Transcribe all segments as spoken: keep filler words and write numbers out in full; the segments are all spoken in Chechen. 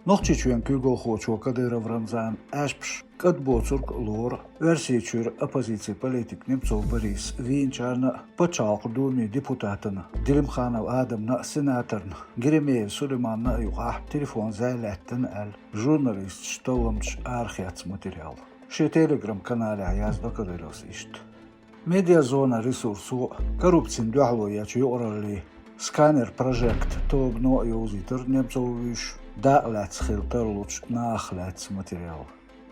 Нохчийчоьнан куьйгалхочо Кадыров Рамзана аьшпаш кӀадбоцург а лору Оьрсийчуьра оппозицин политик Немцов Борис вийначарна а, Пачхьалкхан Думин депутатана Делимханов Адамна а, сенаторна Геремеев Сулейманна а юкъахь телефон зӀе лаьттина аьлла, журналисташа талламчаша арахецна материал. Шен Telegram-каналехь яздо Кадыровс иштта. Медиазона ресурсо а, коррупцина дуьхьало ечу юкъараллин Сканер Прожект тобано а йовзийтира Немцов вуьйш дакъа лаьцна хилла тарлучу нахах лаьцна материал.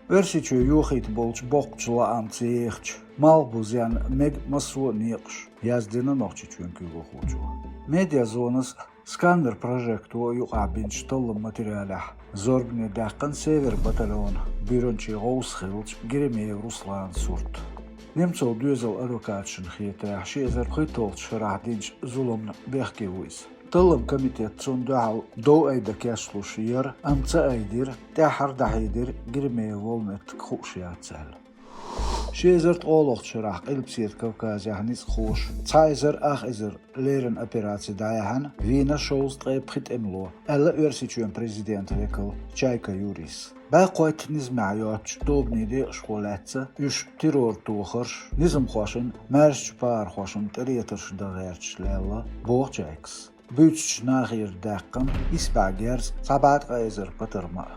Оьрсийчоь йохийта болчу боккхачу лаамца ехачу Малхбузенна мега массо а некъаш, яздина Нохчийчоьнан куьйгалхочо. Медиазонас а, Сканер Прожекто а юкъахь бинчу талламан материалехь зорбане даьккхина Север батальонан буьйранчин гӀовс хиллачу Геремеев Русланан сурт. Немцовн доьзалан адвокаташна хетарехь, ши эзар пхийтталгӀачу шарахь динчу зуламна бехке ву иза. Талламан комитет цунна дуьхьал дов айдан кечлуш яра, амма ца айдира, тӀаьххьара дӀахьедира Геремеев волу меттиг хууш яц аьлла. Ши эзар ткъолгӀачу шарахь Къилбаседа Кавказехь ницкъахоша цхьа эзар ах эзар леррина операци дӀаяьхьна, вийна шовзткъе пхи тӀемало, аьлла Оьрсийчоьнан президентан векала Чайка Юрийс. БӀаьххойтта низамехь йоцучу тобанийн декъашхо лаьцна уьш террор тохарш, низамхошна, маьршачу пахархошна тӀелетарш дан гӀерташ лелла, боху Чайкас. Буьйцучу нахера даьккхина исс бӀе герз, цхьа бӀе ткъа эзар патарма а.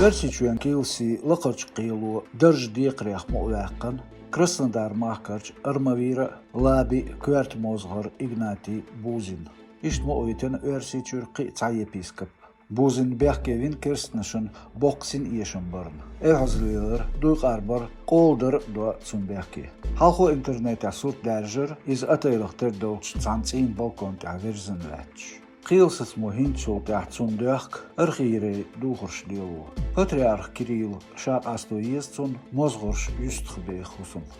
Оьрсийчоьнан килси лакхарчу кхело даржан декхарех мукъаваьккхина Краснодар махкарчу Армавира Лабин а, коьрта мозгӀара Игнатий Бузин. Иштта мукъавитина Оьрсийчуьра кхин а цхьа епископ. Бузин бехке вина керстанашна боккха синэшам барна. Эвхьазлелар, дуй къарбар, къоладар а до цунна бехке. Хьалхо интернетехь сурт даьржира, иза отелах тера долчу цхьана цӀийнан балкон тӀехь вирзина лаьтташ. Кхелан сацамо хӀинцачул тӀаьхьа цунна доьхку архиерейн духарш лело. Патриарх Кирилла ша къасто еза цунна, мозгӀарш юьстахбеха хӀусамна.